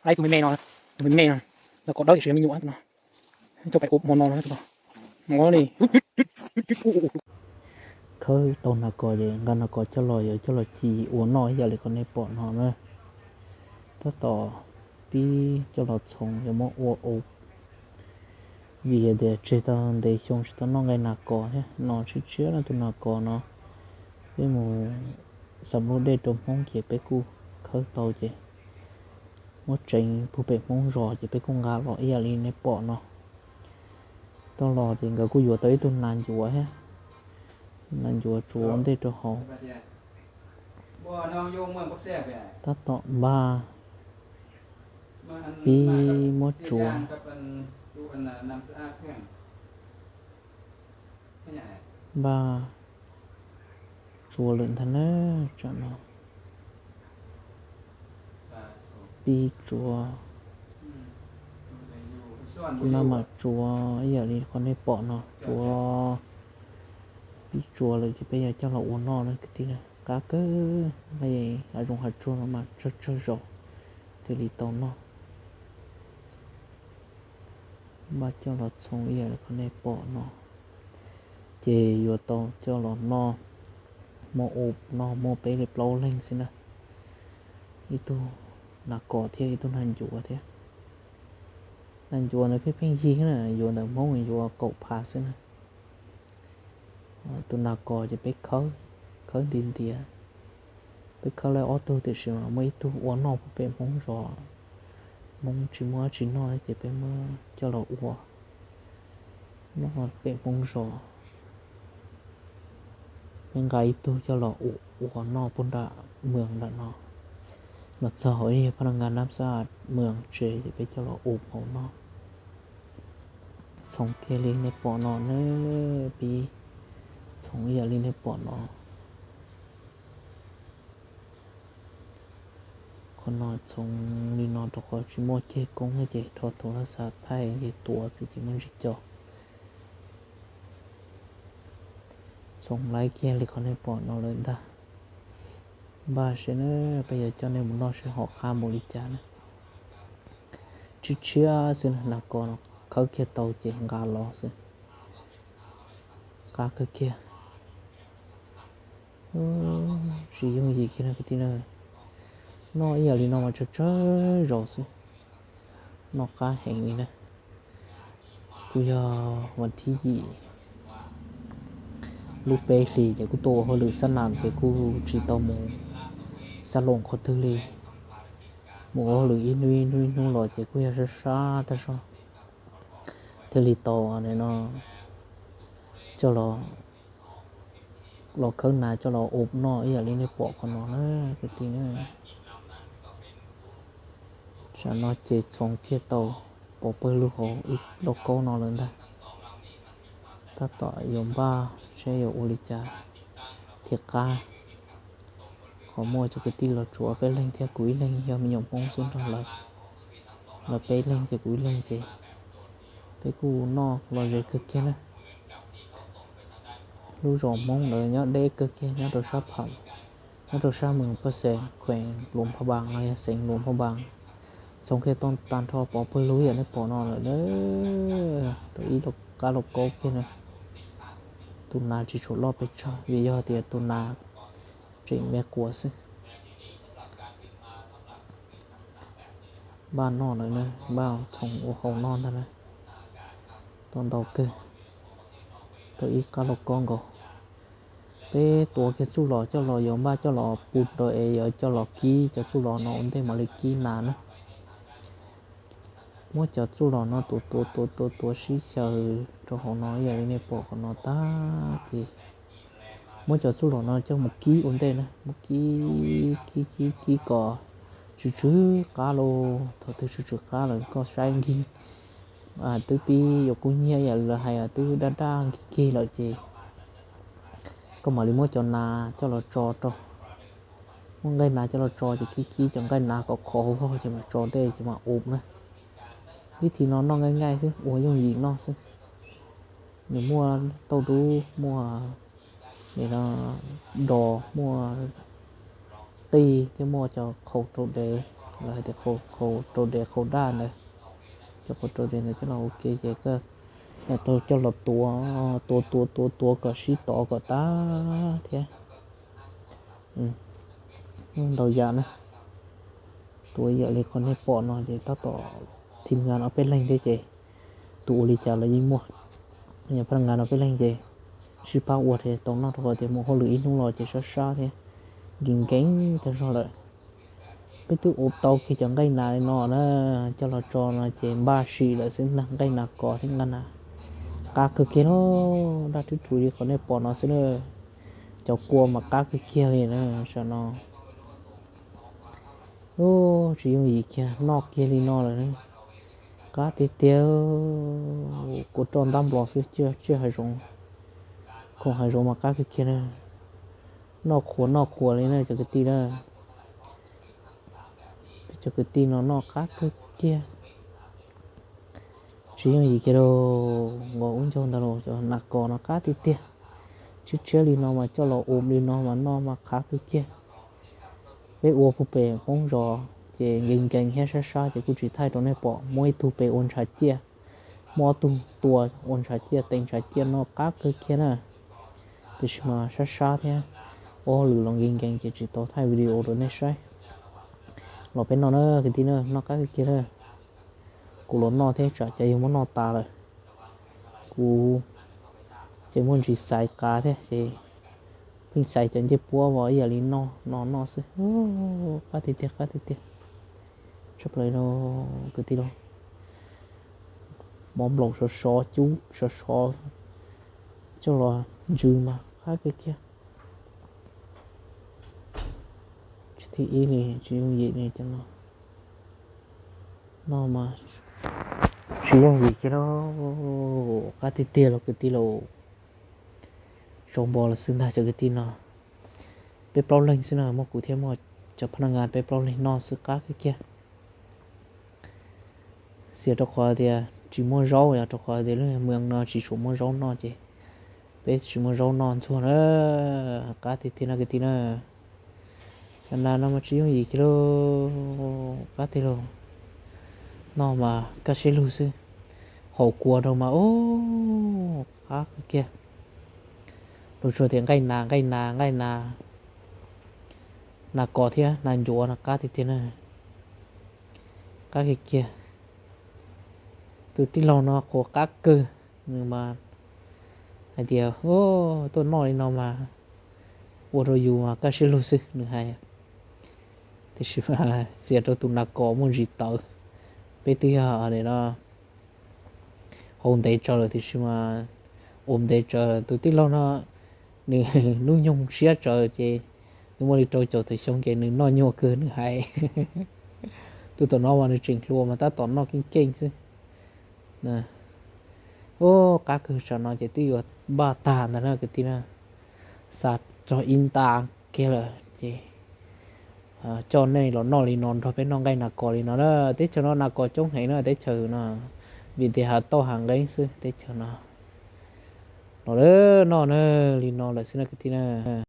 Ib tug me me no, tus me me no, nas kos dawb tiam sis me nyuam no, coj pem ua hmo no no. Khawb tau nas kos ces nqa nas kos coj los yuav coj los ci ua noj ib yam li qhov nej pom no na. Tab tom pib coj los txhoov yuav muab ua ub, vim tias tseg tau ntev xyoo tsis tau noj nqaij nas kos thiab no, tshiab tshiab no tus nas kos no. Peb mus xam lub dej rau Hmoob ces peb kuj khawb tau ces muab tseev puag pem Hmoob zos ces peb kuj nqa los ib yam li nej pom no. Tau los ces nkawd kuj yuav tau ib tug nas ncuav thiab, nas ncuav tsuav ntej rau hauv. Tab tom npaj pib muab tsuav, npaj tsuav lawm ntag na. Tsam no pib tsuav, kuv no mam tsuav ib yam li qhov nej pom no, tsuav, pib tsuav lawm ces peb yuav coj los ua noj na kwv tij na. Qab kawg, nqaij hav zoov hav tsuag no mas tsawg tsawg zaus thiaj li tau noj. Npaj coj los txhoov ib yam li qhov nej pom no, ces yuav tau coj los noj, muaj ub no muaj peb li plaub leeg xwb na. Ib tug nas kos thiab ib tug nas ncuav thiab. Nas ncuav ntawd pheej pheej yig na, yuav ntawm Hmoob yuav kaum phav xwb na. Tus nas kos ces peb khawb, khawb nti ntiav. Peb khawb lawm ob tug tiam sis mas muaj ib tug ua noj puag pem Hmoob zos, Hmoob tsis muaj dab tsi noj ces peb muab coj los ua noj pem Hmoob zos. Peb nqa ib tug coj los ua noj puag nram mwam nram no, los txog hauv ib phab nab xab mwam tsev ces peb coj los ua hauv no. Txhoov kiag li nej pom no na, pib txhoov ib yam li nej pom no. Qhov no txhoov li no rau qhov tsis muaj ceg koob ces rho thaum laj xav thaij ces tuav xwb ces muaj ntsis co. Txhoov laib kiag li qhov nej pom no lawm ntag. Npaj seb na, peb yuav coj nej mus noj seb ho qab mus li cas na. Tshiab tshiab xwb na, nas kos no khawb kiag tau ces nqa los xwb. Qab kawg kiag. Tsis yooj yim kiag na kwv tij na. Noj ib yam li no mas tsawg tsawg zaus xwb, noj qab heev li na. Kuj yog vas thib yim lub peb hlis ces kuj tuaj ua hauj lwm xab nam ces kuj tsis tau mus xab loos qhov twg li. Mus ua hauj lwm ib hnub ib hnub ib hnub los ces kuj yog sab sab tag zog thiaj li tau no coj los, los khawb nas coj los ua noj ib yam li nej pom qhov no na kwv tij na. Tsam no ces txhoov kiag tau pov pawg lug hauv ib lauj kaub no lawm ntag. Tab tom yuav npaj seb yuav ua li cas thiaj qab. Qhov muaj cov kwv tij los tsuav peb leeg thiab kuv ib leeg yog me nyuam Hmoob xwb nrog lawv, lawv peb leeg ces kuv ib leeg ces peb kuj noj los ze kawg kiag na. Lub zos Hmoob ntawd nyob deb kawg kiag, nyob rau sab Pham, nyob rau sab Moos Paj Xees, khuees Luas Phaj Npaas los yog xeev Luas Phaj Npaas. Txhoov kiag tau tag nrho pov pawg lug yam nej pom no lawm na. Tau ib qab lauj kaub kiag na. Tus nas tsis tshua loj pes tsawg vim yog tias tus nas tseem me quas xwb. Npaj noj lawm na, npaj txhoov ua hauv noj ntag na. Tau ntau kawg, tau ib qab lauj kaub nkaus. Peb tuav kiag txuj lom coj los yuav npaj coj los pub rau es yuav coj los kib cov txuj lom no ua ntej mam li kib nas na. Muab cov txuj lom no tuav tuav tuav tuav tuav sib xyaw rau hauv no ib yam li nej pom qhov no tag ces muab cov txuj lom no coj mus kib ua ntej na, mus kib kib kib kib kom tsw tsw qab lauj. Thaum twg tsw tsw qab lawm koj saib nkig twb pib yuav kub hnyiab yam lawv hais twb daj daj nkig kig lawm ces koj mam li muab cov nas coj los tso rau, muab nqaij nas coj los tso ces kib kib cov nqaij nas kom khov vog ces mam tso dej ces mam ua na. Vib thib no noj nqaij nqaij xwb, ua yooj yim noj xwb. Nws muaj tauj dub, muaj dos, muaj qij thiab muaj cov qhaus rau dev. lawv hais tias qhaus rau dev qhaus daj ntawd, cov qhaus rau dev ntawd coj los ua ke ces koj tau coj los tuav, tuav tuav tuav tuav kom sib tov kom tag thiab. Ntau yam na, tuav yam li qhov nej pom no ces tab tom thim ngan ob peb leeg thiab ces tus ua li cas los yeej muaj. Yog phaj ngan ob peb leeg ces sib pab ua ces tau noj rau qhov tias mus hauj lwm ib hnub los ces sab sab thiab nkees nkees tag zog lawm. Peb twb ua tau kiag cov nqaij nas li no na, coj los tso no ces npaj sim lawm xwb ntag, nqaij nas kos thiab nqaij nas qab kawg kiag no, daj rhuv rhuv li qhov nej pom no xwb na. Cov kua mas qab kawg kiag li na, saum no. Tsis yooj yim kiag, noj kiag li no lawm, qab tiag tiag. Kua roj ntab nplos xwb, tsiaj hav zoov, khoom hav zoov mas qab kawg kiag na. Noj qhuav noj qhuav li na cov kwv tij na. Peb cov kwv tij no noj qab kawg kiag. Tsis yooj yim kiag lauj, nqos ub ncaug ntag lauj, cov nas kos no qab tiag tiag. Tshiab tshiab li no mas coj los ua li no mas noj mas qab kawg kiag. Peb ua puag pem qoob zos ces nkees nkees thiab sab sab ces kuj tsis thaij rau nej pom, muab ib tug pem ua ntshav ciaj, muab ob tug tua ua ntshav ciaj, tes ntshav ciaj noj qab kawg kiag na. Tiam sis mas sab sab thiab, ua hauj lwm los nkees nkees ces tsis tau thaij video rau nej saib. Los peb noj na kwv tij na, noj qab kawg kiag na. Kuv los noj thiab tsam cas yog muab noj tas lawm. Kuv ces muaj ntsis xaiv qav thiab ces pheej xaiv cov ncej puab uas ib yam li no no noj xwb. Qab tiag tiag, qab tiag tiag. Tshaj plaws no kwv tij lauj. Mov nplaum sov sov, cub sov sov coj los ntsws mas qab kiag kiag. Tsis thib ib li, tsis yooj yim li cov no. Noj mas tsis yooj yim kiag lauj, qab tiag tiag los kwv tij lauj. Zoo npo los xwb ntag cov kwv tij no. Peb plaub leeg xwb no, muaj kuv thiab muaj cov phaj naj ngas peb plaub leeg noj xwb qab kiag kiag. Xiam rau qhov tias tsis muaj zaub, yog rau qhov tias lub mws no tsis tshua muaj zaub noj ces peb tsis muaj zaub noj ntxuag na. Qab tiag tiag no kwv tij na. Cov nas no mas tsis yooj yim kiag lauj, qab tiag lauj. Noj mas kaj siab lug xwb. Haus kua rau mas ub, qab kawg kiag. Luag tsuas tias nqaij nas, nqaij nas, nqaij nas, nas kos thiab nas ncuav no qab tiag tiag na. Qab kiag kiag. Tus tij laug no qhuav qab kawg, nws mas hais tias tuaj noj li no mas ua rau yus mas kaj siab lug xwb nws hais. Tiam sis mas xiam rau tus nas kos muaj ntsis tawv. Peb twb yog no hau ntev tsawv lawm tiam sis mas ua ntev tsawv, tus tij laug no nws hnub nyoog siab tsawv ces nws muaj li rau caum tawm xyoo ces nws noj nyuaj kawg nws hais. Tus tom no mas nws tseem hluas mas tab tom noj keej keej xwb. Ub, qab kawg, tsam no ces twb yuav npaj tag ntag na kwv tij na. Xa txog ib nta kiag lawm ces coj nej los noj li no nrog peb noj nqaij nas kos li no na. Teb chaws no nas kos coob heev na teb chaws no, vim tias hav tauj hav nqeeb xwb teb chaws no. Los noj na, li no lawm xwb na kwv tij na.